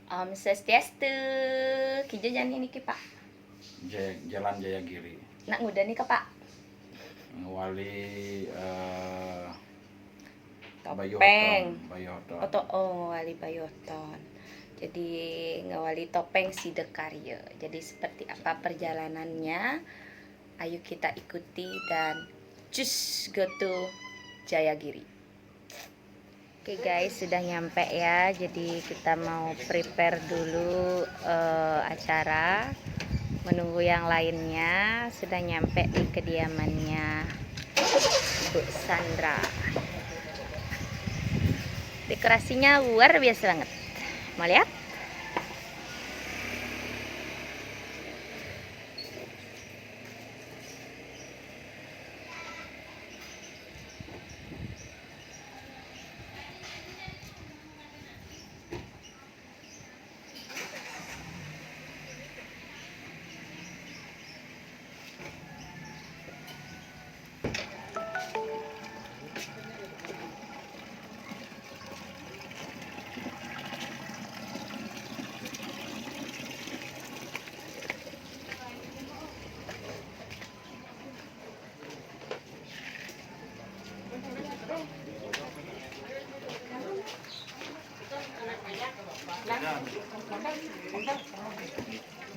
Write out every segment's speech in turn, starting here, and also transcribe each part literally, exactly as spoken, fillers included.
Om Swastiastu. Kija jani niki, Pak? Jaya, Jalan Jayagiri. Nak nguda nika, Pak? Ngawali, eh, Topeng. Bayuhton, Bayuhton. Oto, oh, ngawali Bayuhton. Jadi, ngawali Topeng Sidakarya. Jadi, seperti apa perjalanannya? Ayo kita ikuti dan cus, go to Jayagiri. Oke guys, sudah nyampe ya. Jadi kita mau prepare dulu, eh, acara, menunggu yang lainnya. Sudah nyampe di kediamannya Bu Sandra. Dekorasinya luar biasa banget. Mau lihat?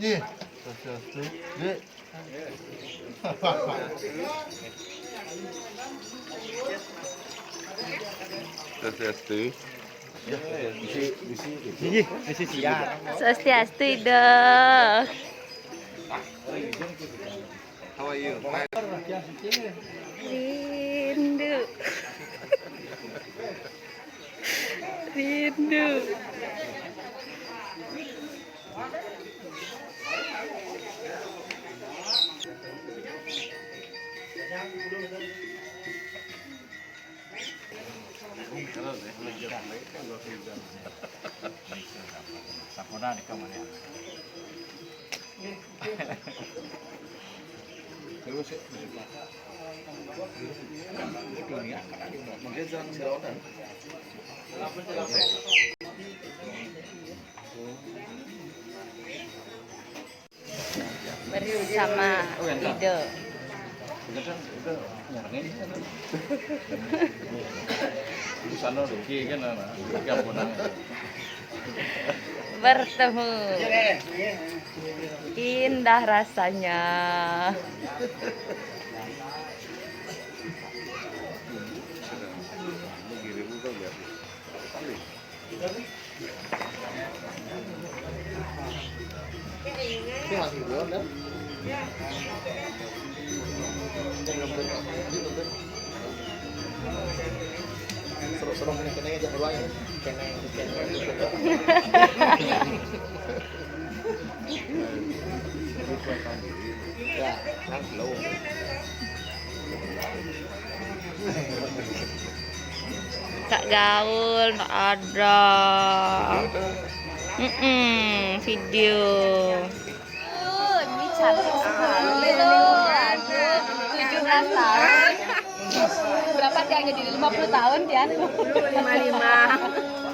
Ye. Swastiastu. Ye. Swastiastu. Ye, ye, ye, ye. Swastiastu, Ida. How are you? Rindu. Rindu. Sampurna nih kamu ya. Bersama Ida. Di sana oke kan, anak. Bertemu. Indah rasanya. Seru-seru kena-kena aja keluar ya. Kena, kena. Ya, kan belum. Kak Gaul, Kak Ada. Mm-mm, video. Ini cantik sekali loh. Tujuh belas tahun. Berapa tiangnya, Dil? Lima puluh tahun, Tian? Lima lima.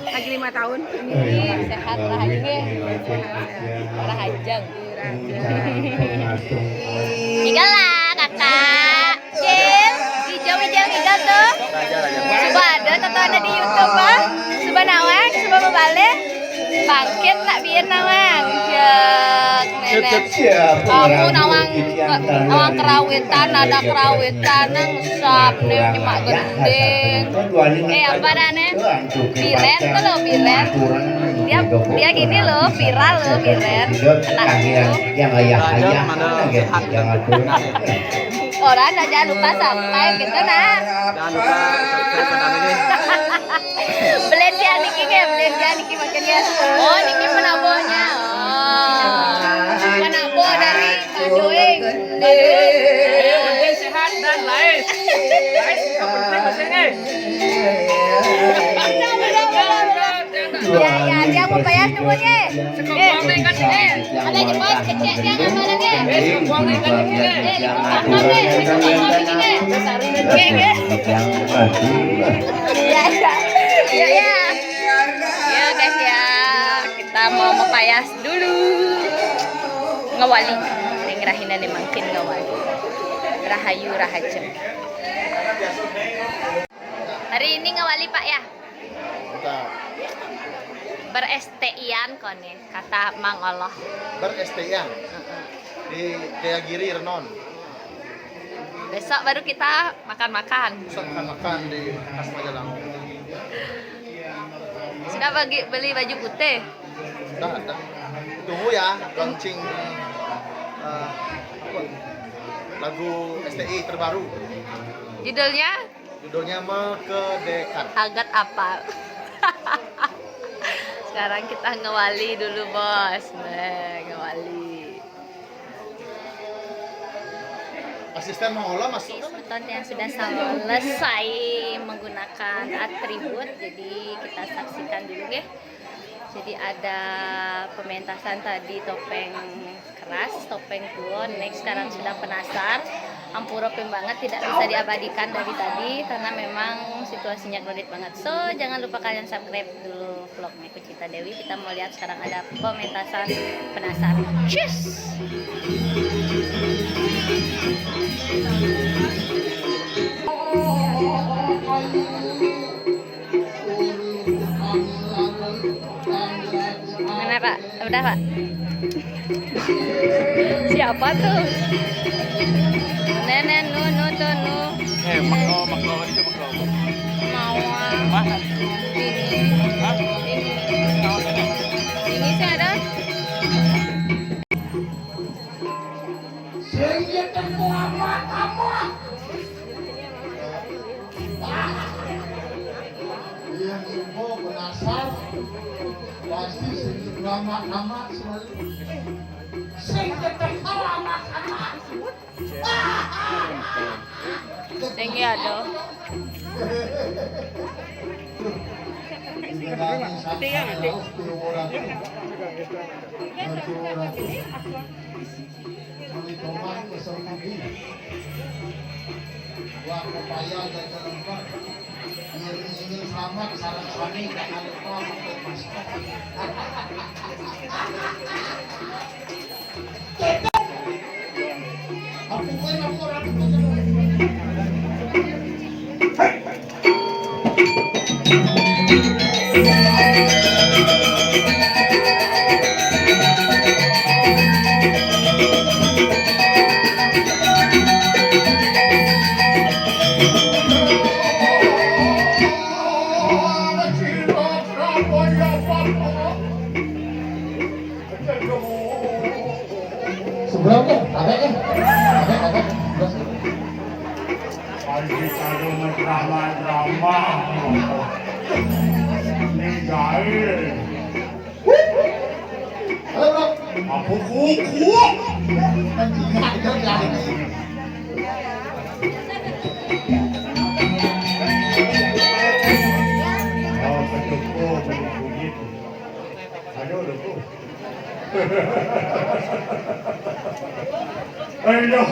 Lagi lima tahun. Ini sehat lah, Haji. Lah, Hajeng. Igal lah, Kakak. Cil, ijo, ijo, igal tuh. Suba ada, tonton ada di YouTube, ah. Suba nawang, suba bebale. Bangkit nak biar nawang. Jek, nenek. Kamu nawang, nawang kerawitan, ada kerawitan, nang sap, nih, nyemak gending. Eh, apa dah, nih? Biren tuh loh, Biren. Dia, dia gini loh, viral loh, Biren. Kena gitu. Yang ayah-ayah, yang atur. Orang dah jangan lupa subscribe gitu, nah. Jangan lupa subscribe channel ini. Belanja niki nggih, belanja niki makannya. Oh, niki penabuhnya. Oh. Penabuh dari Maduing. Yang penting sehat dan laris. Laris, yang penting masih nggih. Benar, benar, benar, benar. Ya, ya, dia mau bayar dulu, ye. Eh, ada cepat, kecil, dia nggak mana, ye. Eh, lima puluh, ye. Lima puluh, ye. Ye, ye. Ya, ya. Ya, ya. Ya, guys, ya. Kita Mau mapayas dulu. Ngawali. Ning rahina ni mangkin ngawali. Rahayu, rahajeng. Hari ini ngawali, Pak, ya? Ber-S T I-an kone, kata Mang Oloh. Ber-S T I-an. Heeh. Di Jayagiri, Renon. Besok baru kita makan-makan. Besok makan-makan di Khas Majalangu. Sudah bagi, beli baju putih? Sudah ada. Tunggu ya, launching, eh, apa? Lagu S T I terbaru. Judulnya? Judulnya Mekedekan. Agat apa? Sekarang kita ngewali dulu, Bos. Nah, ngewali. Asisten mengolah masuk. Oke, semeton yang sudah selesai menggunakan atribut, jadi kita saksikan dulu, nggih. Jadi ada pementasan tadi topeng keras, topeng tuon, next sekarang sudah penasar. Ampura ping banget tidak bisa diabadikan dari tadi karena memang situasinya kredit banget. So, jangan lupa kalian subscribe dulu vlognya Kucita Dewi. Kita mau lihat sekarang ada pementasan penasar. Cus! Mana, Pak? Udah, Pak? Siapa tuh? Nenek, nu, nu, tuh, nu. Eh, makro, makro, itu makro. Mau, ah. Mana? Ini. Hah? Ini. Mau ini. Ini sih ada. Sing ketemu amat-amat. Yang info penasar pasti sing amat-amat selalu. Sing ketemu amat-amat. Sing ya, doh. Tinggal nanti. Meli tomat kesel budi. Wah, pepaya jajan empat. Ngiring-ngiring selamat, sareng sami, jangan lupa pakai masker. Aku kowe apa ora ketemu? Seberapa? Ada ya? Ada, ada. Terus? Panji karo drama-drama. Ini gawe. Halo, Bro. Apa kuku? Panji karo drama. Oh, betul. Aduh, aduh. Ayo.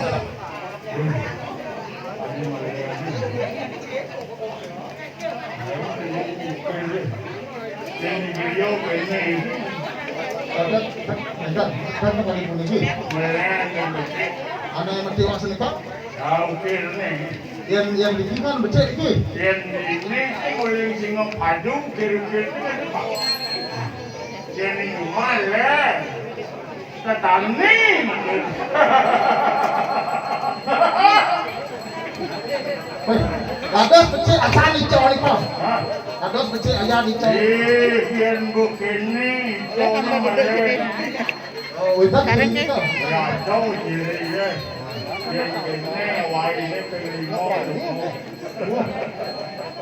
Ini beliau ini. Ada, ada, ada, ada, ada, ada, ada. Ana yang mesti wak seni, Pak? Ya, oke, nih. Yang, yang di sini kan becek iki. Yang ini sih boleh singa padu kira-kira. Yang ini malah. Tetani. Weh, kados becik acan ico nika. Hah? Kados becik ayan ico. Eh, yen mbok kene, ico. Oh, wis tak kene ico. Ya, tau diri ya. Yen kene wae ini ping lima.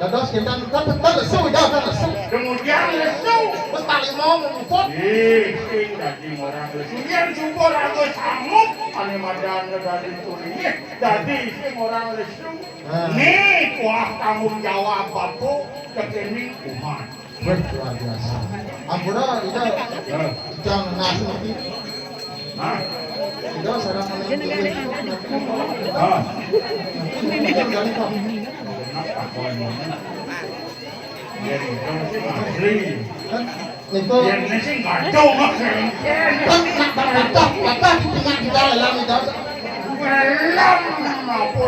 Dados kinten kan tetep lesu, ya, kan lesu. Kemudian lesu. Wis tak lima muput. Ih, sing dadi orang lesu. Yen syukur aku sanggup, ane madan dari turinge. Dadi sing orang lesu. Nah. Nih, wah, tanggung jawab Bapak, kekening umat. Wah, luar biasa. Ampura, itu. Nah. Jang nasi nanti. Hah? Itu sarang menantu. Ah. Itu dari Pak. Kenapa kau ngomong? Jadi, kamu sih asli. Kan? Niku. Yen sing kacau mah sengken. Kan nak tak pecah, pecah di tengah kita dalam itu. Belum apa